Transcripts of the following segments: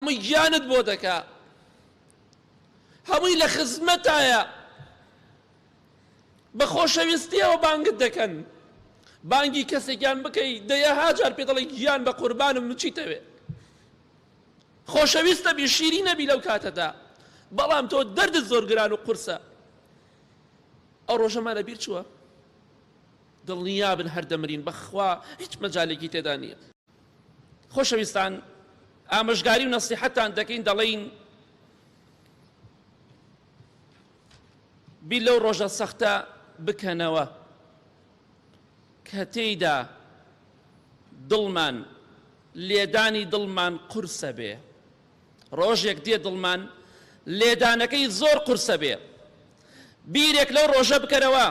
هەمووی گیانت بۆ دەکا، هەمووی لە خزمەتایە، بە خۆشەویستیەوە بانگت دەکەن. بانگی کەسێکیان بکەی دەیەها جار پێ دەڵێ گیان بە قوربانم من چیتەوێ. خۆشەویستە بی، شیرینە بی لەو کاتەدا، بەڵام تۆ دەردت زۆر گران و قورسە. ئەو ڕۆژەمان لەبیر چووە؟ دڵنیابن هەر دەمرین، بەخوا هیچ مەجالێکی تێدا نییە. خۆشەویستان ئامۆژگاری و نەسیحەتتان دەکەین دەڵێین بیر لەو ڕۆژە سەختە بکەنەوە کە تێیدا دڵمان لێدانی دڵمان قورسە بێ ڕۆژێک دێ دڵمان لێدانەکەی زۆر قورسە بێ بیرێک لەو ڕۆژە بکەرەوە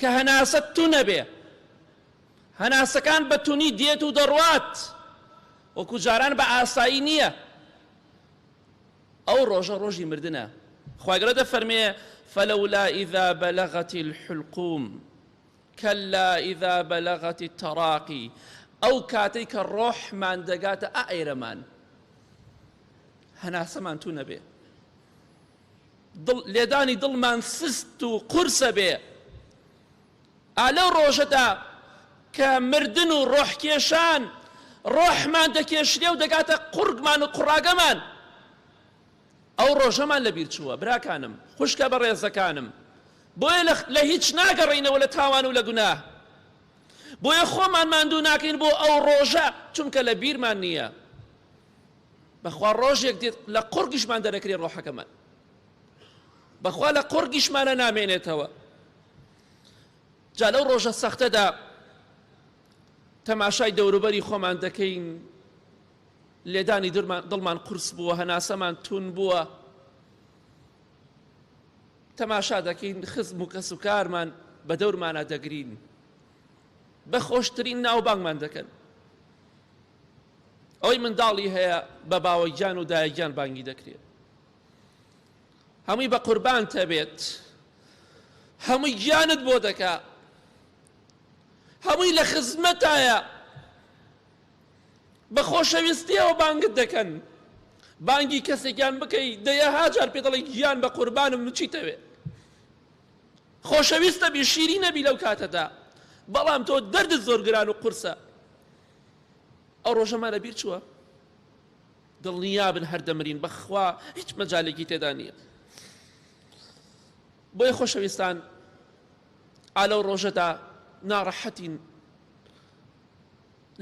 کە هەناسەت تونە بێ هەناسەکان بە تونی دێت و دەڕوات وەکو جاران بە ئاسایی نییە. ئەو ڕۆژە ڕۆژی مردنە. خوای گەورە دەفەرمێ، فلولا اذا بلغت الحلقوم کلا اذا بلغت التراقی، ئەو کاتەی کە ڕۆحمان دەگاتە ئائێرەمان، هەناسەمان تونە بێ، دڵ لێدانی دڵمان سست و قورسە بێ، ئا لەو ڕۆژەدا کە مردن و ڕۆحکێشان ڕۆحمان دەکێشرێ و دەگاتە قوڕگمان و قوڕاگەمان، ئەو ڕۆژەمان لەبیر چووە براکانم، خوشکە بەڕێزەکانم، بۆیە لە هیچ ناگەڕێینەوە لە تاوان و لە گوناه، بۆیە خۆمان ماندوو ناکەین بۆ ئەو ڕۆژە، چونکە لە بیرمان نییە. بەخوا ڕۆژێک دێت لە قوڕگیشمان دەرەکرێ ڕۆحەکەمان، بەخوا لە قوڕگیشمانە نامێنێتەوە. جا لەو ڕۆژە سەختەدا تەماشای دەوروبەری خۆمان دەکەین، لێدانی دڵمان قورس بووە، هەناسەمان تون بووە، تەماشا دەکەین خزم و کەسوکارمان بە دەورمانە دەگرین، بە خۆشترین ناوبانگمان دەکەن. ئەوەی منداڵی هەیە بە باوەگیان و دایەگیان بانگی دەکرێت. هەمووی بە قوربانتە بێت، هەمووی گیانت بۆ دەکا، هەمووی لە خزمەتایە، بە خۆشەویستیەوە بانگت دەکەن. بانگی کەسێکیان بکەی دەیەها جار پێ دەڵێ گیان بە قوربانم من چیتەوێ. خۆشەویستە بی، شیرینە بی لەو کاتەدا، بەڵام تۆ دەردت زۆر گران و قورسە. ئەو ڕۆژەمان لەبیر چووە؟ دڵنیابن هەر دەمرین بەخوا هیچ مەجالێکی تێدا نییە. بۆیە خۆشەویستان ئا لەو ڕۆژەدا ناڕەحەتین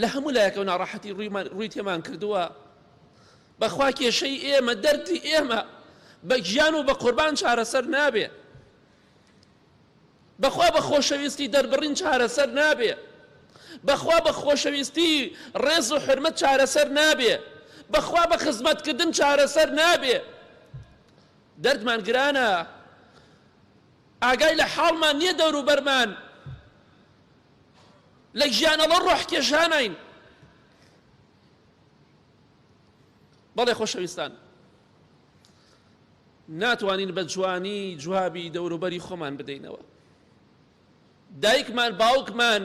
لە هەموو لایەکەوە ناڕەحەتی ڕووی تێمان کردووە. بەخوا کێشەی ئێمە دەردی ئێمە بە گیان و بە قوربان چارەسەر نابێ. بەخوا بە خۆشەویستی دەربڕین چارەسەر نابێ. بەخوا بە خۆشەویستی ڕێز و حورمەت چارەسەر نابێ. بەخوا بە خزمەتکردن چارەسەر نابێ. دەردمان گرانە، ئاگای لە حاڵمان نییە دەوروبەرمان لە گیانەڵە ڕۆحکێشانین. بەڵێ خۆشەویستان، ناتوانین بە جوانی جوابی دەوروبەری خۆمان بدەینەوە. دایکمان، باوکمان،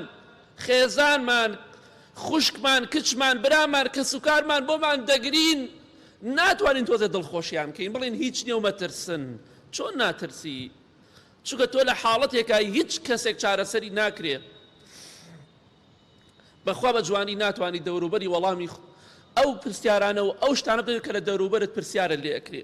خێزانمان، خوشکمان، کچمان، برامان، کەسوکارمان بۆمان دەگرین، ناتوانین تۆزێ دڵخۆشیان بکەین، بڵێین هیچ نییە و مەترسن. چۆن ناترسی؟ چونکە تۆ لە حاڵەتێکای هیچ کەسێک چارەسەری ناکرێ. بەخوا بە جوانی ناتوانی دەوروبەری وەڵامی ئەو پرسیارانە و ئەو شتانە بدەیت کە لە دەوروبەرت پرسیارت لێ ئەکرێ.